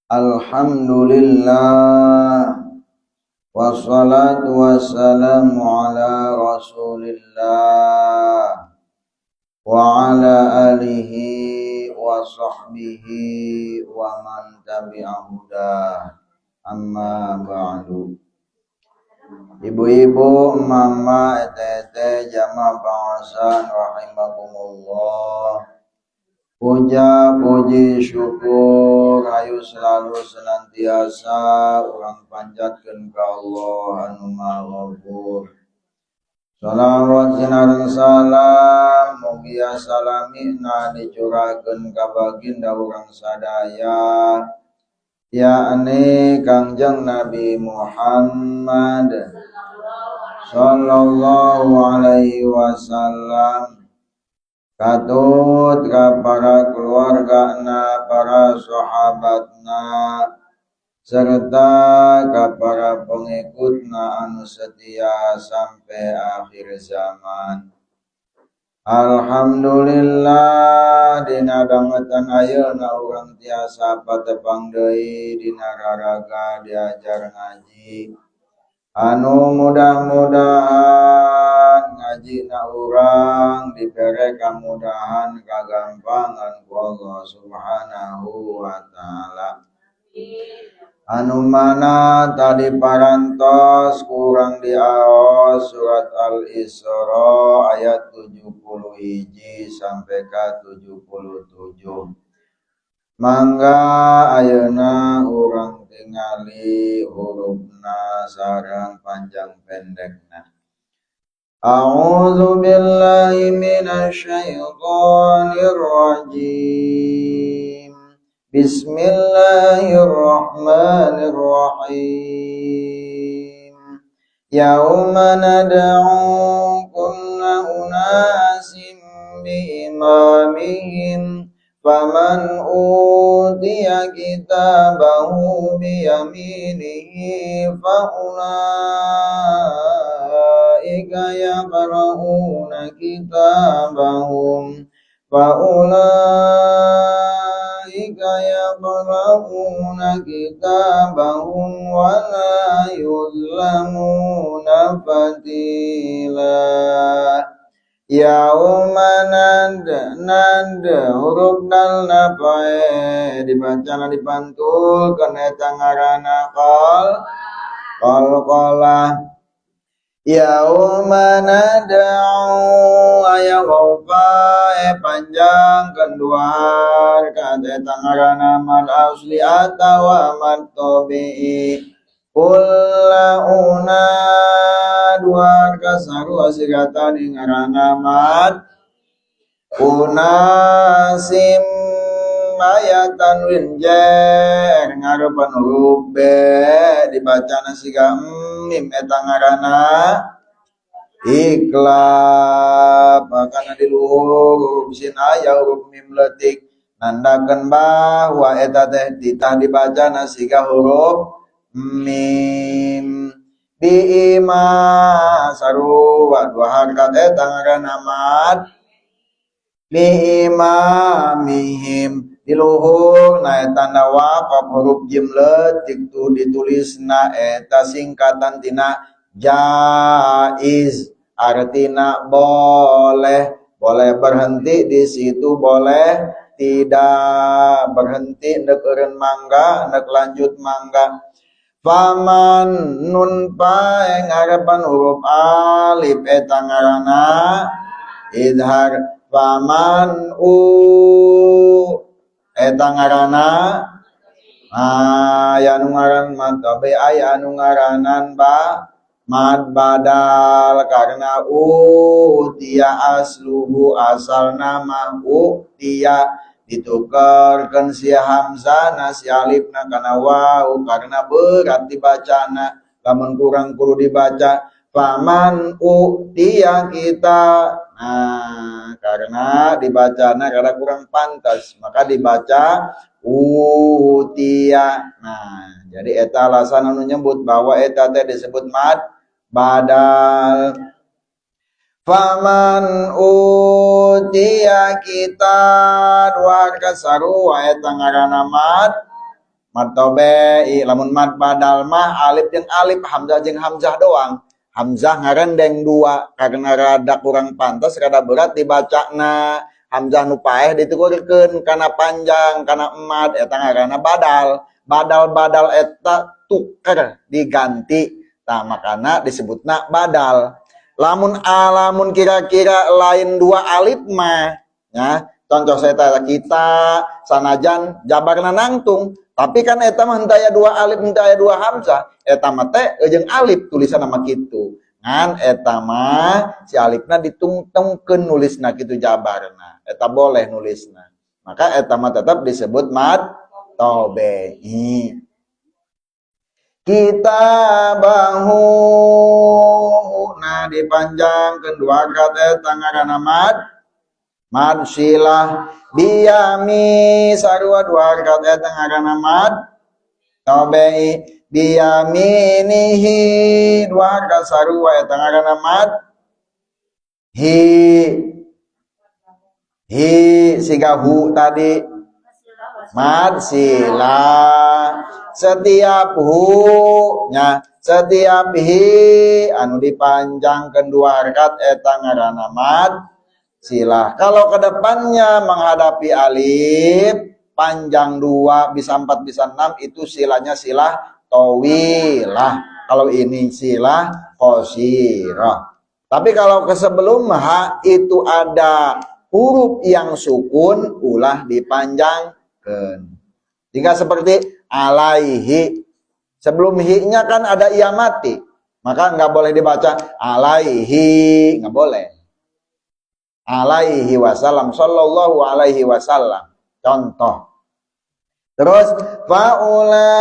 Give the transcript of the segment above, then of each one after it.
Alhamdulillah, wassalatu wassalamu ala Rasulillah wa ala alihi wa sahbihi wa man tabi'a hudah, amma ba'du. Ibu-ibu, mama, ete-ete, jamaah pengaosan rahimakumullah. Puja, puji, syukur ayo selalu senantiasa urang panjatkeun ka Allah anu Maha Ghafur. Salawat sinareng salam mugia salamina dicurahkeun ka baginda urang sadaya, yakni Kangjeng Nabi Muhammad sallallahu alaihi wasallam, katut ka para keluargana, para sahabatna, serta ka para pengikutna anu setia sampai akhir zaman. Alhamdulillah, dina dangetan ayeuna urang tiasa patepang deui dina raraga diajar ngaji anu mudah-mudahan ngajina urang dibere kamudahan, kagampangan ku Allah Subhanahu wa Ta'ala, anu mana tadi parantos kurang diaos surat Al-Isra ayat 70 hiji sampai ka 77. Mangga ayeuna urang tingali hurufna sareng panjang pendekna. A'udzu billahi minasyaitonir rajim. Bismillahirrahmanirrahim. Yauma nad'u kulla unasim biimamihim, faman utiya kitabahu biyaminihi faulaika yaqra'una kitabahum faulaika yaqra'una kitabahum wa la yuzlamuna fatila. Yauma nad, nad huruf dal na pae, dibaca dipantulkeun, eta ngaranna qal qalqalah. Yauma nad'u aya waw pae, panjang dua harkat, eta ngaranna mad asli atawa mad tabi'i. Kulla una dua harkat sarua sigatan ngaranna mad. Unasim aya tanwin jer ngarepan huruf B, dibacana siga mim, eta ngaranna iqlab, karena di luhur huruf sin aya huruf mim leutik, nandakeun bahwa eta teh ditah dibacana siga huruf mim. Biima sarua dua harkat, eta ngaranna mad. Biimamihim di luhur na tanda waqaf huruf jim leutik tu ditulisna, eta singkatan tina jaiz, artina boleh, boleh berhenti di situ, boleh tidak berhenti, ndek eureun mangga, ndek lanjut mangga. Faman nun pae ngarepan huruf alif, eta ngaranna idhar. Faman u eta ngaranna aya nu ngaran mad tabi, aya anu ngaranan ba mad badal, karena utia asluhu asal nama utia ditukarkan si hamzah na si alifna kana waw karena berat dibacana, lamun kurang kudu dibaca faman utia kita. Nah, karena dibacana karena kurang pantas maka dibaca utia. Nah, jadi eta alasan anu nyebut bahwa eta teh disebut mad badal. Faman utia kita dua harkat sarua, eta ngaranna mad Mad tabi'i lamun mad badal mah alif jeung alif, hamzah jeung hamzah doang. Hamzah ngarendeng dua karena rada kurang pantas, rada berat dibacana. Hamzah nu paeh ditukurkeun kana panjang, kana mad, eta ngaranna badal. Badal-badal eta tuker diganti. Tah makana disebutna badal. Lamun alamun kira-kira lain dua alif mah, ya, contoh saya tanya kita sanajan jabarna nangtung, tapi kan eta mah henteu aya dua alif, henteu aya dua hamzah, eta mah teh jeung alif tulisan nama kitu. Ngan eta mah si alifna ditungtungkeun nulisna kitu jabarna. Eta boleh nulisna. Maka eta mah tetap disebut mad tabi'i. Kita bahu nah dipanjangkeun dua kata eta ngaranna mad mad silah biyami sarua dua kata eta ngaranna mad tabi'i biyaminihi dua kata sarua eta ngaranna mad hi hi siga hu tadi mad silah setiap hu nya setiap hi anu dipanjangkeun dua harkat eta ngaranna mad silah. Kalau ke depannya menghadapi alif panjang dua bisa 4 bisa 6 itu silahnya silah tawilah. Kalau ini silah qasirah. Tapi kalau ke sebelum ha itu ada huruf yang sukun ulah dipanjangkeun. Jika seperti alaihi, sebelum hi-nya kan ada ia mati, maka nggak boleh dibaca alaihi, nggak boleh. Alaihi wasallam, sallallahu alaihi wasallam. Contoh. Terus faula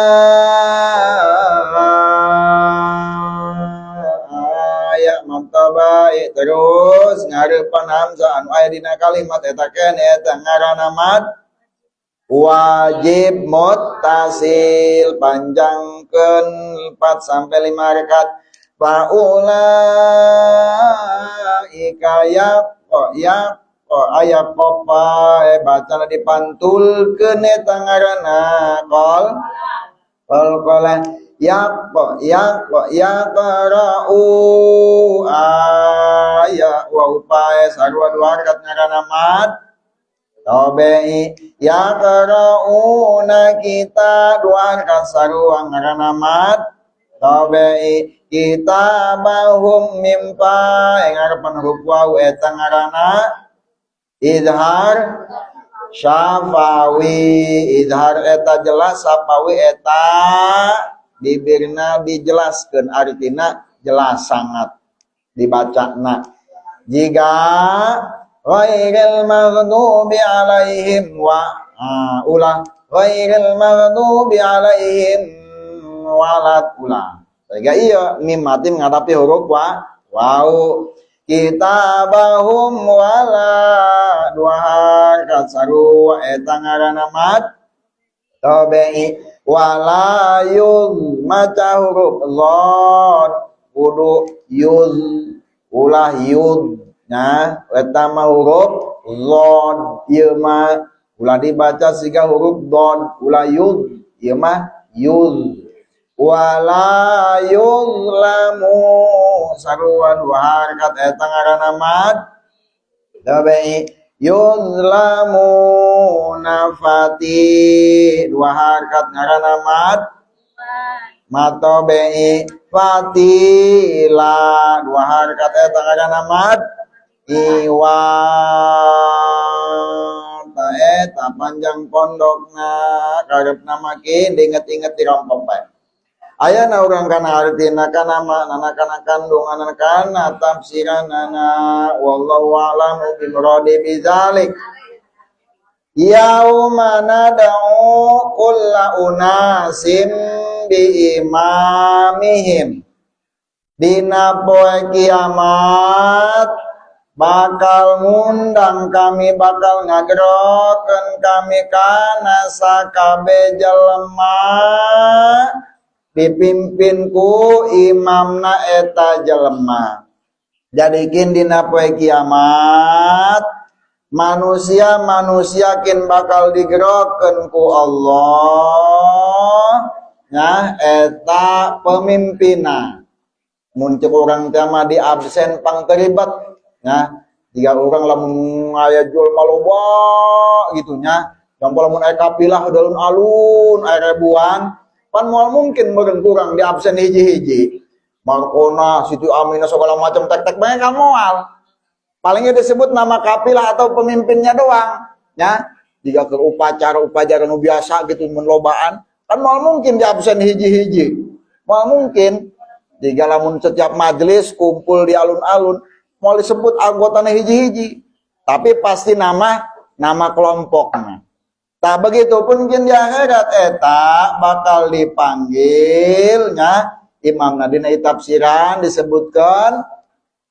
ya martabai terus ngarepan hamzah anu aya dina kalimat eta keneh eta ngaranna mad wajib muttasil panjangkeun 4 sampai 5 rakaat. Faulaika ya ya aya qofa bacana dipantulkeun eta ngaranna qol qol qala ya ya ya qara'u aya wa upae sarua dua rakaat ngaranna mad tabi'i ya qara'una kita dua rakaat sarua ngaranna mad tabi'i kitabahum mimpa ngarepan huruf waw eta ngaranna izhar syafawi. Izhar eta jelas, syafawi eta bibirna dijelaskeun, artina jelas sangat dibacana. Jika ghairil maghdubi alaihim wa ulah ghairil maghdubi alaihim walat ulah. Sehingga iya mim mati menghadapi huruf wa wau. Kitabahum wala dua harkat sarua eta ngaranna mad tabi'i wala yuz maca huruf dhad kudu yuz ulah yud nah eta mah huruf dhad ieu mah ulah dibaca siga huruf dhad ulah yud ieu mah yuz wala yuzlamu sarua dua harkat eta ngaranna mad tabi'i yuzlamu nafati dua harkat ngaranna mad matobe'i fatila dua harkat eta ngaranna mad iwa ta eta panjang pondokna karepna makin diinget-inget dirompok bae. Ayana urang kana artina kana maknana kana kandunganna kana tafsiranana wallahu a'lamu bi muradi bidzalik. Yauma nad'u kulla unasim bi imamihim. Dina poe kiamat bakal ngundang kami, bakal ngagerokeun kami kana sakabe jelema dipimpin ku imamna eta jelema. Jadi kin dina poe kiamat manusia-manusia kin bakal digerokeun ku Allah nya eta pemimpinna. Mun cek urang teh mah di absen pang terlibat nya. Jika urang lamun aya jelema loba gitu nya, contoh lamun aya kapilah alun-alun aya ribuan, pan moal mungkin meureun kurang di absen hiji-hiji. Markona, Siti Aminah, segala macam tek-tek banyak kan moal. Palingnya disebut nama kapilah atau pemimpinnya doang ya. Jika ke upacara-upacara nu biasa gitu mun lobaan, kan moal mungkin di absen hiji-hiji. Moal mungkin. Jika lamun setiap majelis kumpul di alun-alun mau disebut anggotanya hiji-hiji, tapi pasti nama nama kelompoknya. Tak begitu pun mungkin di akhirat eta bakal dipanggilnya imam. Nah, dina tafsiran disebutkan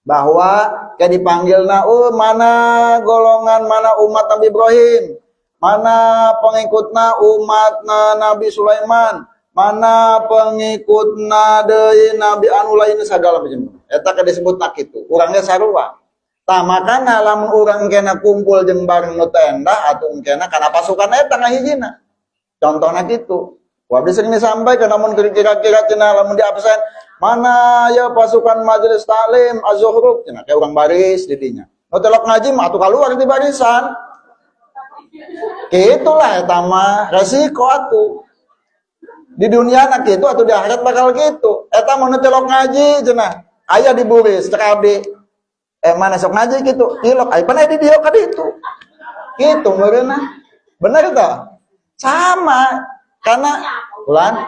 bahwa kayak dipanggil, nah, oh, mana golongan, mana umat Nabi Ibrahim, mana pengikutna umat Nabi Sulaiman, mana pengikutna deui Nabi anu lain segala macam. Eta ka disebut nak itu urangnya sarua. Tah, makana lamun urang kena kumpul jeung bareng nu teu endah atuh kena kana pasukan eta ngahijina. Contohna kitu. Wah, sering disampaikan, namun kira-kira cenah lamun di absen mana ya pasukan majelis taklim Az-Zukhruf cenah, kayak urang baris di dinya. Nu tilok ngaji mah atuh keluar di barisan. Itulah eta mah resiko atuh. Di dunia nak gitu atau di akhirat bakal gitu. Eta mun tilok ngaji cenah aya di buris cek abdi. Eh, mana sok ngaji gitu, tilok aya pan di dieu ka ditu. Gitu meureunna. Bener toh? Sama karena ulan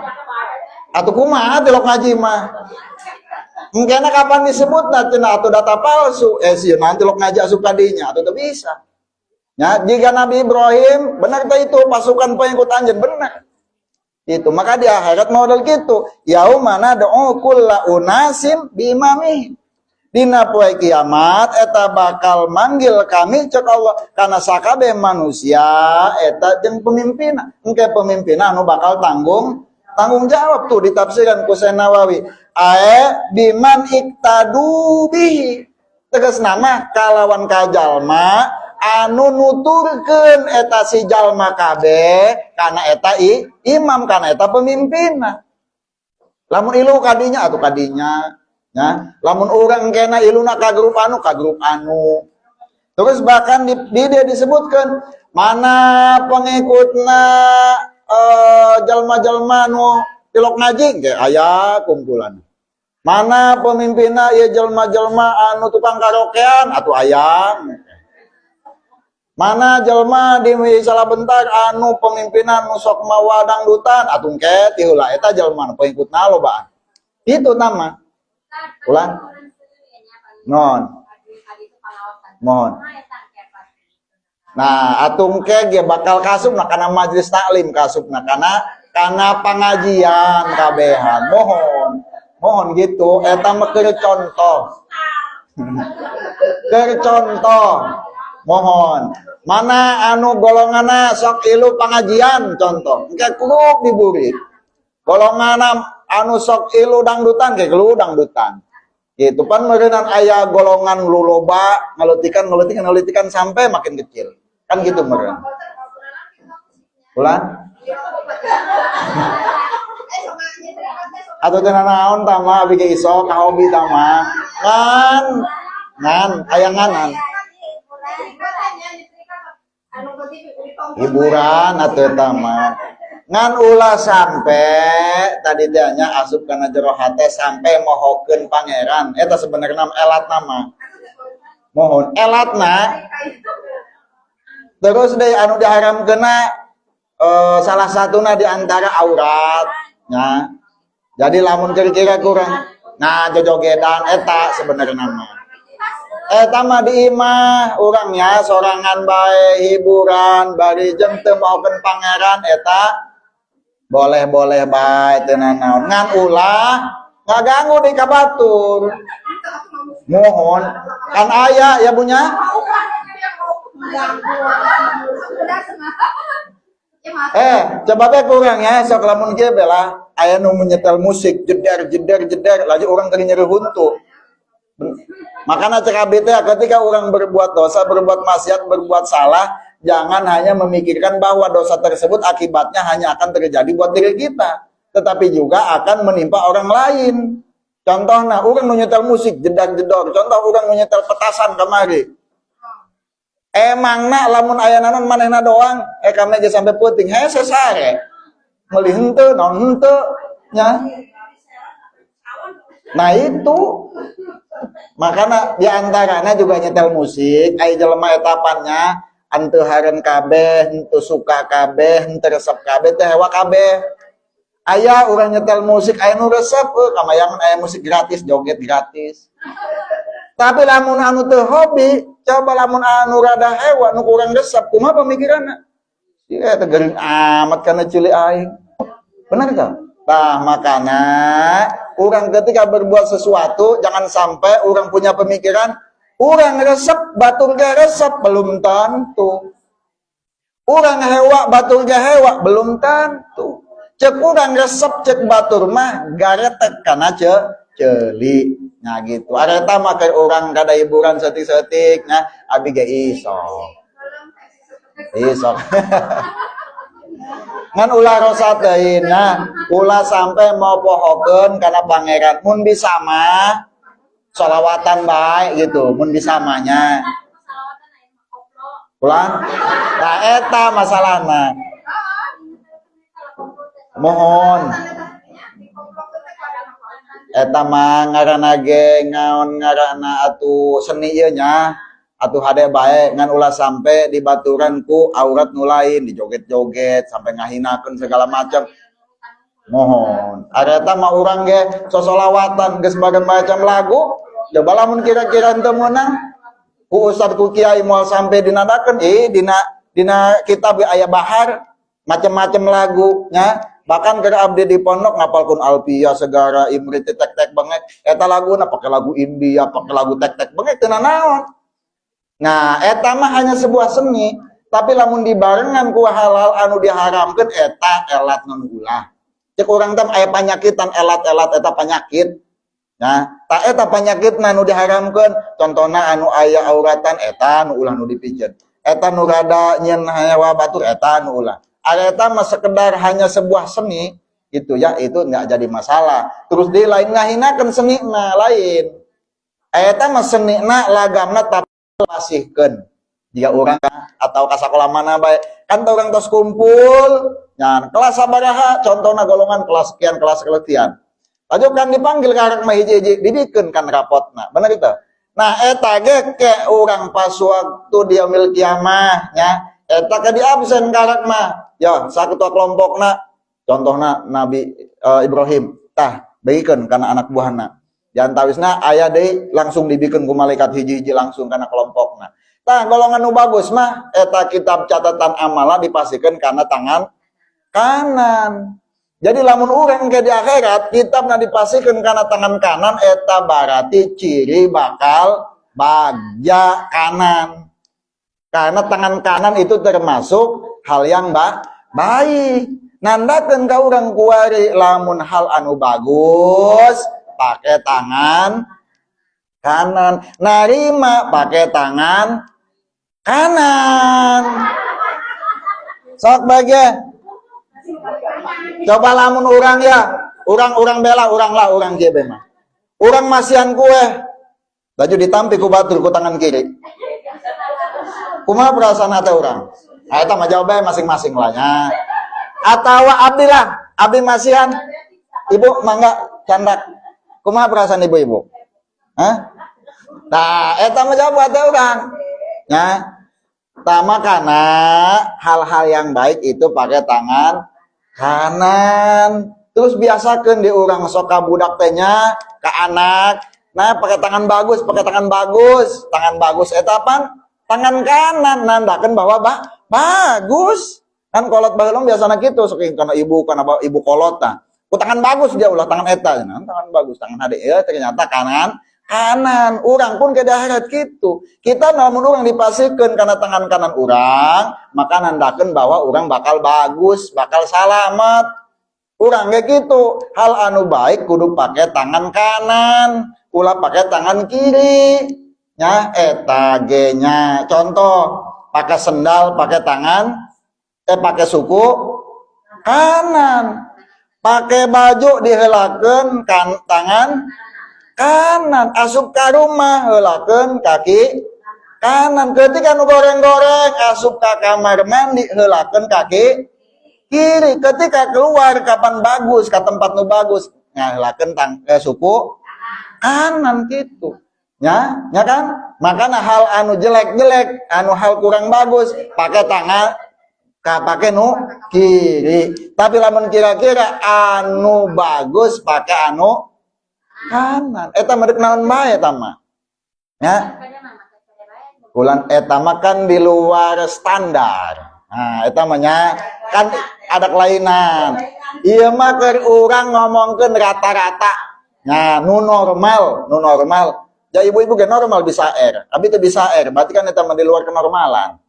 atau kumaha tilok ngaji mah. Mungkin kapan disebut cenah atau data palsu, eh sih nanti tilok ngaji asup kadinya atau tidak bisa. Ya, jika Nabi Ibrahim benar tak itu pasukan pengikut anjeun benar. Itu maka di akhirat model gitu. Yauma nad'u kulla unasim biimamihim. Dina poe kiamat eta bakal manggil kami cek Allah karena sakabeh manusia eta jeung pemimpinna. Engke pemimpinna anu bakal tanggung tanggung jawab tuh ditafsirkan ku Syekh Nawawi. Ae biman iktadu bihi. Tegas nama kalawan kajalma anu nuturkeun eta si jalma kabeh kana eta imam, kana eta pemimpinna. Lamun ilu kadinya atau kadinya ya, lamun urang kena iluna ka grup anu, ka grup anu. Terus bahkan di dia disebutkan mana pengikutna jalma-jalma nu tilok ngaji kayak aya kumpulan. Mana pemimpinna ya jalma-jalma anu tukang karaokean atau ayam. Mana jelma di salah bentar anu pemimpinan nu sok mawa dangdutan atuh engke ti heula eta jelma pengikutna lobaan. Itu nama. Ulang. Non. Mohon. Nah, atuh engke ge bakal kasupna kana majelis taklim, kasupna kana pengajian kabehan. Mohon. Mohon gitu eta mah keur contoh. Keur contoh. Mohon. Mana anu golonganna sok ilu pengajian contoh. Engke klub diburi. Golongan anu sok ilu dangdutan kayak ilu dangdutan. Gitu pan meureunan aya golongan luloba ngalutikan ngalutikan ngalutikan sampai makin kecil. Kan gitu meureun. Ulang? Atau teu naon tama abi ge iso ka hobi tama. Ngan ngan aya nganan. Hiburan atau eta mah. Ngan ulah sampai tadi teh nya asup kana jero hate sampai mohokeun pangeran. Eta sebenarnya elat nama. Mohon elatna terus deh anu diharamkeunna salah satuna di antara aurat ya. Jadi lamun kira-kira kurang nah jojogedan eta sebenarnya mah. Eta mah di imah urangnya sorangan bae hiburan bari jeung teu mohokeun pangeran eta boleh-boleh bae teu nanaon ngan ulah ngaganggu di kabatur. Mohon kan aya ya bunya. Eh, coba be kurang ya, sok lamun kieu bela aya nu menyetel musik jeder jeder jeder laju urang teu nyeri huntu. Makanya cek abdi teh ketika orang berbuat dosa, berbuat maksiat, berbuat salah, jangan hanya memikirkan bahwa dosa tersebut akibatnya hanya akan terjadi buat diri kita. tetapi juga akan menimpa orang lain. Contohnya, orang nyetel musik jedar-jedor. Contoh, orang nyetel petasan kamari. Emang nak lamun aya naon manehna doang, eh kami aja sampai puting, hese sare. Meuli henteu, naon henteu, nya. Nah, itu makanya diantaranya juga nyetel musik, aya jelema etapannya henteu haren kabeh, henteu suka kabeh, henteu resep kabeh, teh hewa kabeh. Aya urang nyetel musik, aya nu resep, kamayangan aya musik gratis, joget gratis. Tapi lamun anu teu hobi, coba lamun anu rada hewa, nu kurang resep, kumaha pemikiranna? Sia teh gering amat kana ceuli aing. Benar gak? Nah, makanya orang ketika berbuat sesuatu jangan sampai orang punya pemikiran orang resep, batur ge resep, belum tentu. Orang hewa, batur ge hewa, belum tentu. Cek urang resep, cek batur mah garetek kana ceuli. Nah, gitu. Areta mah keur urang kada hiburan setik-setik, nah abi ge iso. Iso. Ngan ulah rosa teuing, nah ulah sampai mopohokeun kana Pangeran. Mun bisa mah solawatan baik gitu, mun bisa mahnya. Ulah? Nah, eta masalahna. Mohon. Eta mah ngaranna ge ngaon ngaranna atuh seni ieu nya. Atuh hade bae, ngan ulah sampai dibaturan ku aurat nu lain, dijoget-joget sampai ngahinakeun segala macam. Mohon. Areta mah urang ge sosolawatan geus macam lagu. Coba lamun kira-kira henteu meunang ku ustad, ku kiai, moal sampai dinadakeun. Eh, dina dina kitab aya bahar macam-macam lagu nya. Bahkan keur abdi di pondok ngapalkeun alfiyah, segara, imrit, tek-tek bengek. Eta laguna pakai lagu India, pakai lagu tek-tek bengek teu naon. Nah, eta mah hanya sebuah seni, tapi lamun dibarengan ku hal-hal anu diharamkeun, eta elat nu ulah. Cek urang teh aya panyakitan elat-elat, eta penyakit. Nah, tak eta penyakit nu diharamkeun, contohna anu aya auratan, eta nu ulah nu dipiceun. Eta nu rada nyieun hewa batur, eta nu ulah. Eta mah sekedar hanya sebuah seni gitu ya, itu nggak jadi masalah. Terus di lain ngahinakeun seni na lain. Eta mah seni na lagamna, tapi pasihkeun jika orang atau ka sakola mana baik kan orang tos kumpul nya, kelas sabaraha, contohna golongan kelas sekian, kelas sekian. Laju kan dipanggil karak mah hiji-hiji, dibikeun kan rapotna, bener itu. Nah, eta ge ke urang pas waktu dia mil kiamah nya, eta ke di absen karak mah ya, saketua kelompokna, contohna Nabi Ibrahim, tah bagikeun kana anak buahna. Jantawisna aya deui langsung dibikeun ku malaikat hiji-hiji langsung kana kelompokna. Tah, golongan nu bagus mah eta kitab catatan amalan dipasihkeun kana tangan kanan. Jadi lamun urang ke di akhirat kitabna dipasihkeun kana tangan kanan, eta berarti ciri bakal bagja kanan. Karena tangan kanan itu termasuk hal yang baik. Nandakeun ka urang kuari lamun hal anu bagus pakai tangan kanan, narima pakai tangan kanan. Sok bagia. Coba lamun urang ya, urang-urang bela, urang lah, urang JB mah. Urang masihan kue, baju ditampi ku batur ku tangan kiri. Kumaha perasaan hati urang? Nah, eta mah jawab masing-masing lah nya. Atau abdi lah, abdi masihan. Ibu mangga candak. Kumaha perasaan ibu-ibu? Hah? Nah, eta mah jawab hati urang. Ya. Tah, makana hal-hal yang baik itu pakai tangan kanan. Terus biasakan di urang sok ka budak teh nya, ke anak. Nah, pakai tangan bagus, pakai tangan bagus. Tangan bagus eta apa? Tangan kanan, nandakeun bahwa bagus. Kan kolot baheula biasana kitu, sok kana ibu, kana ibu kolot tah. Ku tangan bagus dia, ulah tangan eta, nah, tangan bagus, tangan hade ya, ternyata kanan kanan. Urang pun ke akhirat gitu. Kita namun urang dipasihkeun karena tangan kanan urang, maka nandakeun bahwa urang bakal bagus, bakal salamat. Urang kayak gitu. Hal anu baik kudu pakai tangan kanan, ulah pakai tangan kiri. Ya, eta ge nya. Contoh, pakai sendal pakai tangan, eh, pakai suku kanan. Pakai baju diheulakeun kan tangan kanan, asup ka rumah heulakeun kaki kanan. Ketika nu goreng-goreng asup ka kamar mandi heulakeun kaki kiri. Ketika keluar kapan bagus ke tempat nu bagus ngaheulakeun suku kanan gitu. Ya, ya kan? Makanya hal anu jelek-jelek, anu hal kurang bagus pakai tangan pakai nu kiri. Tapi lamun kira-kira anu bagus pakai anu kanan. Eta mah naon bae eta mah. Ya. Ulan eta mah kan di luar standar. Nah, eta mah nya kan ada kelainan. Ieu mah keur urang ngomongkeun rata-rata. Nah, nu normal, nu normal. Ya, ibu-ibu ge normal bisa R. Abi teu bisa R, berarti kan eta mah di luar kenormalan.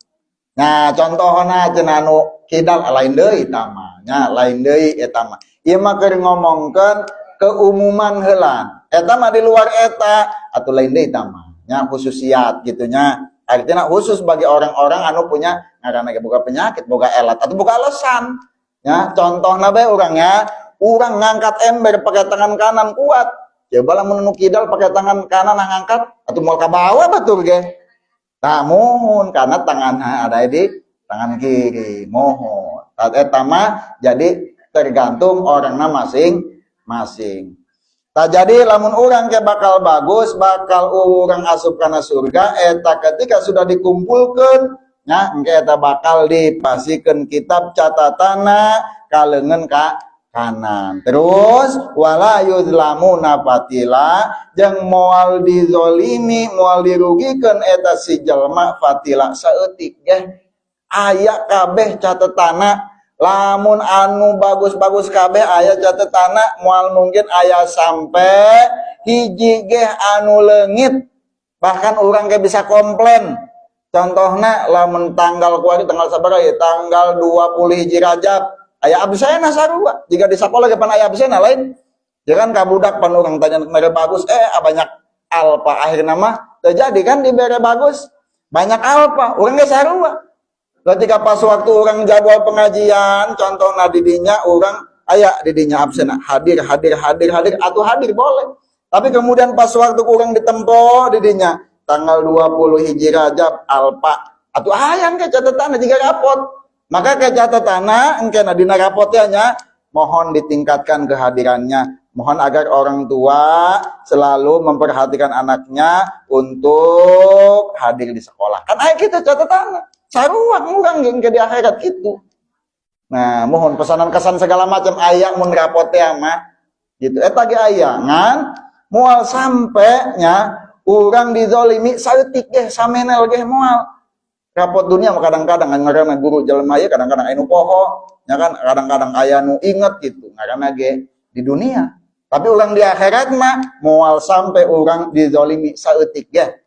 Nah, contohna cenah anu kidal, lain deui eta mah. Nya, lain deui eta mah. Ieu mah keur ngomongkeun keumuman heula. Eta mah di luar eta atau lain deui eta mah. Nya, khususiat gitu nya. Artinya khusus bagi orang-orang anu punya ngaranna ge boga penyakit, boga elat atau boga alasan. Ya, contohna bae urangnya, urang ngangkat ember pakai tangan kanan kuat. Coba lamun nu kidal pakai tangan kanan ngangkat atau moal ka bawah batur ge. Tah, mohon, karena tangan ada di tangan kiri, mohon. Tah, eta mah jadi tergantung orangna masing-masing. Tah, jadi lamun urang ke bakal bagus, bakal urang asup kana surga eta ketika sudah dikumpulkan, ya, engke eta bakal dipasikeun kitab catatana ka leungeun ka kanan. Terus wala yuzlamuna fatila, jeung moal dizolimi, moal dirugikan eta si jalma fatila saeutik ge. Aya kabeh catetana. Lamun anu bagus-bagus kabeh aya catetana, moal mungkin aya sampai hiji ge anu leungit. Bahkan urang ge bisa komplain. Contohna lamun tanggal kuari tanggal sabaraha ya? Tanggal 20 hiji Rajab aya absena sarua. Jika di sekolah ge pan aya absena lain. Ya kan, ka budak pan urang tanya mere bagus, banyak alpa akhirna mah terjadi kan dibere bagus banyak alpa, urang ge sarua. Ketika pas waktu urang jadwal pengajian, contohna didinya urang aya didinya absen, hadir, hadir, hadir, hadir atau hadir boleh. Tapi kemudian pas waktu urang ditempo didinya tanggal 20 hiji Rajab alpa atau hayang ke catatan jika rapot. Maka ke catatan engke dina rapotnya nya mohon ditingkatkan kehadirannya. Mohon agar orang tua selalu memperhatikan anaknya untuk hadir di sekolah. Kan aya kita catatan. Sarua urang ke di akhirat gitu. Nah, mohon pesanan kesan segala macam aya mun rapotnya mah gitu. Eta ge aya ngan moal sampai nya urang dizolimi saeutik ge, samenel ge moal. Rapot dunia mah kadang-kadang ngaranna guru jelema ieu kadang-kadang aya nu poho, ya kan, kadang-kadang aya nu inget gitu ngaranna ge di dunia. Tapi urang di akhirat mah moal sampai urang dizolimi saeutik ge.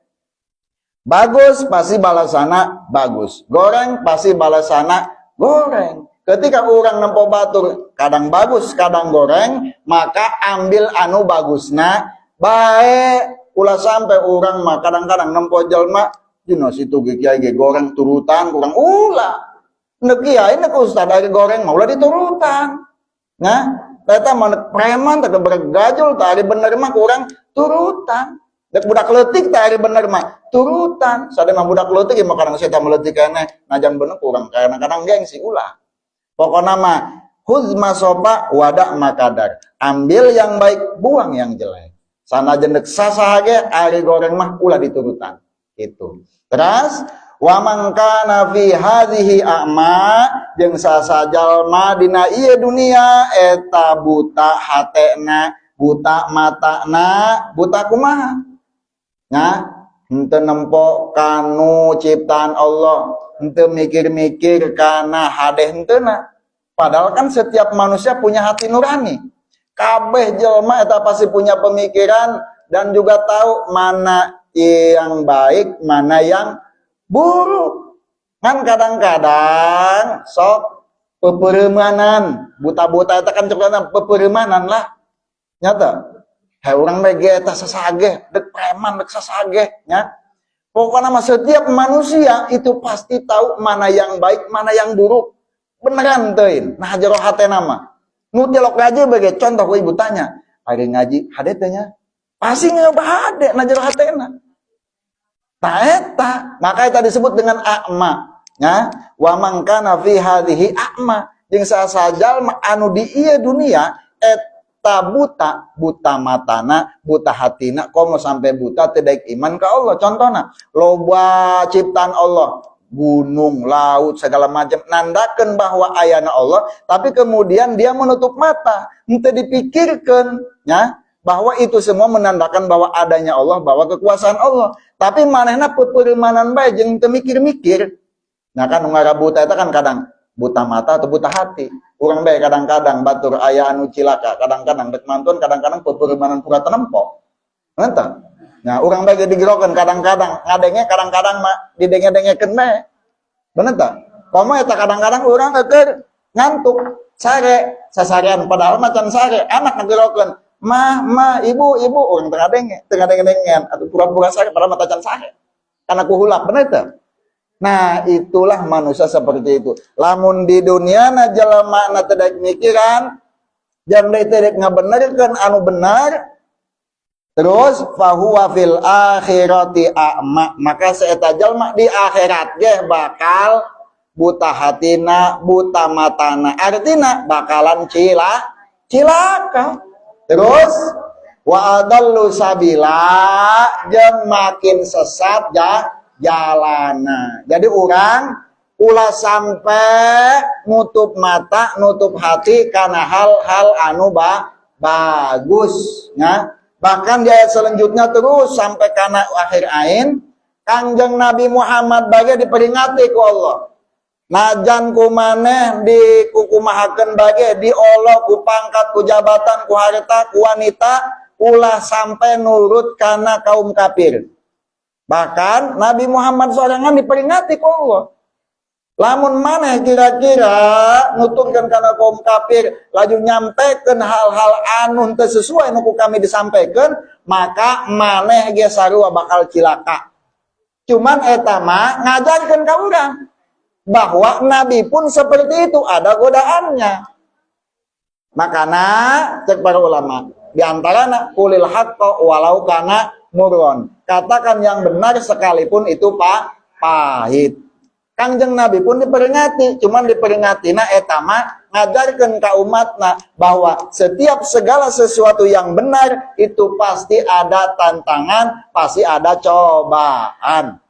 Bagus pasti balasana bagus. Goreng pasti balasana goreng. Ketika orang nempo batur kadang bagus, kadang goreng, maka ambil anu bagusna baik. Ulah sampai orang mah kadang-kadang nempo jelma dina situ ge kiai ge goreng turutan kurang ulah. Nek kiai, nek ustad ari goreng mah ulah diturutan. Nah, eta mah nek preman teh bergajul teh ari bener mah kurang turutan. Dek budak leutik teh ari bener mah turutan. Sade mah budak leutik ya mah kadang saya meletik keneh najan bener kurang kadang-kadang gengsi ulah. Pokoknya mah khudz ma soba wada' ma kadar. Ambil yang baik, buang yang jelek. Sanajan dek sasaha ge ari goreng mah ulah diturutan. Gitu. Terus wa man kana fi hadhihi a'ma, jeung sasajalma dina ieu dunia eta buta hatena, buta matana, buta kumaha? Nah, henteu nempo kanu ciptaan Allah, henteu mikir-mikir kana hade henteuna. Padahal kan setiap manusia punya hati nurani. Kabeh jelma eta pasti punya pemikiran dan juga tahu mana yang baik, mana yang buruk. Kan kadang-kadang sok peperemanan, buta-buta eta kan coklatna peperemanan lah. Nyata. Hai urang mah ge eta sasage, dek preman dek sasage nya. Pokoknya mah setiap manusia itu pasti tahu mana yang baik, mana yang buruk. Beneran teuing. Nah, jero hatena mah. Nu tilok ngaji bae, contoh ku ibu tanya, ari ngaji hade teh nya? Pasti nggak hade na jero hatena. Ta eta, maka eta disebut dengan a'ma. Ya, wa man kana fi hadhihi a'ma, jeung saha jalma anu di ieu dunia eta buta, buta matana, buta hatina, komo sampai buta tidak iman ke Allah. Contohna, loba ciptaan Allah, gunung, laut, segala macam nandakan bahwa ayana Allah, tapi kemudian dia menutup mata, henteu dipikirkan ya bahwa itu semua menandakan bahwa adanya Allah, bahwa kekuasaan Allah. Tapi manehna peupeureumanan bae jeung teu mikir-mikir. Nah, kan nu buta itu kan kadang buta mata atau buta hati. Urang bae kadang-kadang batur aya anu cilaka, kadang-kadang dek mantun, kadang-kadang peupeureumanan pura tenempo. Ngerti? Nah, urang bae digerokeun kadang-kadang ngadenge, kadang-kadang mah didenge-dengekeun bae. Bener tak? Komo eta kadang-kadang urang keur ngantuk, sare, sasarean padahal macan sare, anak ngegerokeun, "Mah, mah, ibu, ibu," urang tengah denge, tengah denge-dengean atau pura-pura sare padahal mata can sare. Karena kuhulap, bener tak? Nah, itulah manusia seperti itu. Lamun di dunia na jelema na teu mikiran, jam deui teu ngabenerkeun anu benar, terus fahuwa fil akhirati a'ma, maka saeta jalma di akhirat ge bakal buta hatina, buta matana, artina bakalan cilaka. Terus wa adallu sabila, jeung makin sesat ja jalana. Jadi orang ulah sampai nutup mata, nutup hati karena hal-hal anu bagus ya. Bahkan di ayat selanjutnya terus sampai karena akhir ain, Kangjeng Nabi Muhammad bagai diperingati ku Allah. Najan ku maneh di kukumahakeun bage, di Allah ku pangkat, ku jabatan, ku harta, ku wanita, ulah sampai nurut karena kaum kafir. Bahkan Nabi Muhammad sorangan diperingati ku Allah. Lamun maneh kira-kira nuturkan karena kaum kafir, laju nyampekeun hal-hal anu teu sesuai nu ku kami disampaikan, maka maneh ge sarua bakal cilaka. Cuman eta mah ngajarkeun ka urang bahwa nabi pun seperti itu ada godaannya. Makana cek para ulama, di antaranya qulil haqqo walau kana murron. Katakan yang benar sekalipun itu pahit. Kangjeng Nabi pun diperingati, cuman diperingati na eta mah ngajarkeun ka umatna bahwa setiap segala sesuatu yang benar itu pasti ada tantangan, pasti ada cobaan.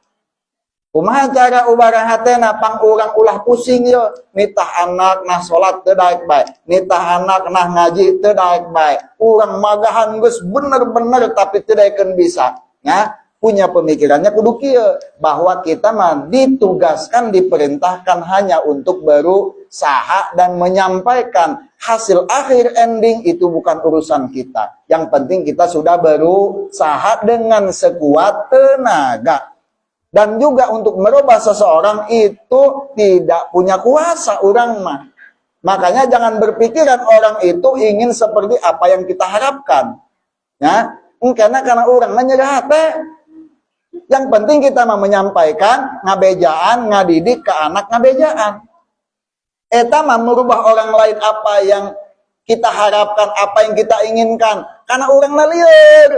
Kumaha cara ubarang hatena pang urang ulah pusing yo, nitah anak nah salat teu daek bae, nitah anak nah ngaji teu daek bae. Urang magahan geus bener-bener tapi teu daekeun bisa. Ya, punya pemikirannya kudu kieu bahwa kita mah ditugaskan, diperintahkan hanya untuk berusaha dan menyampaikan. Hasil akhir ending itu bukan urusan kita. Yang penting kita sudah berusaha dengan sekuat tenaga. Dan juga untuk merubah seseorang itu tidak punya kuasa orang mah. Makanya jangan berpikiran orang itu ingin seperti apa yang kita harapkan. Ya, karena orang nanya hati. Yang penting kita mah menyampaikan, ngabejaan, ngadidik ke anak ngabejaan. Eta mah merubah orang lain apa yang kita harapkan, apa yang kita inginkan. Karena orang lieur,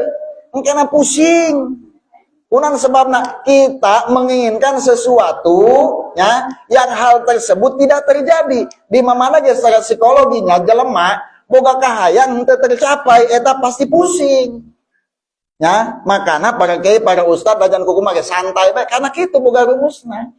karena pusing. Kunaon sebabna kita menginginkan sesuatu ya yang hal tersebut tidak terjadi. Di mana aja secara psikologinya jelema boga kahayang henteu tercapai eta pasti pusing. Ya, makanya para kiai, para ustad bajan kuku mah santai bae karena kitu boga rumusna.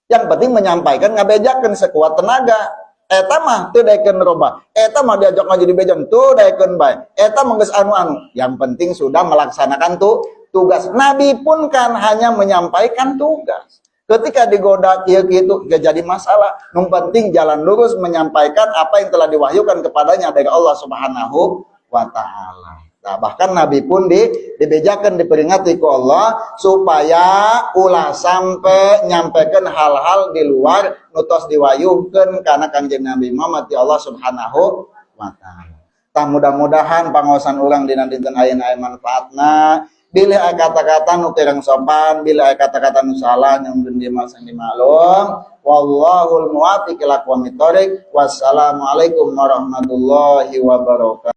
Yang penting menyampaikan, ngabejakeun sekuat tenaga. Eta mah teu daekeun robah. Eta mah diajak ngaji di bejan teu daekeun bae. Eta mah geus anu-anu. Yang penting sudah melaksanakan tuh tugas. Nabi pun kan hanya menyampaikan tugas. Ketika digoda kieu kitu gak jadi masalah. Yang penting jalan lurus menyampaikan apa yang telah diwahyukan kepadanya dari Allah Subhanahu wa taala. Nah, bahkan Nabi pun dibejakan, diperingati ku Allah supaya ulah sampai nyampaikan hal-hal di luar nu tos diwahyukeun karena Kangjeng Nabi Muhammad di Allah Subhanahu wa taala. Tah, mudah-mudahan pangaosan urang dina dinten ayeuna aya manfaatna. Bilih aya kata-kata nu kirang sopan, bilih aya kata-kata nu salah, nyungkeun dimasang dimaklum. Wallahul muwaffiq ila aqwamit thoriq. Wassalamualaikum warahmatullahi wabarakatuh.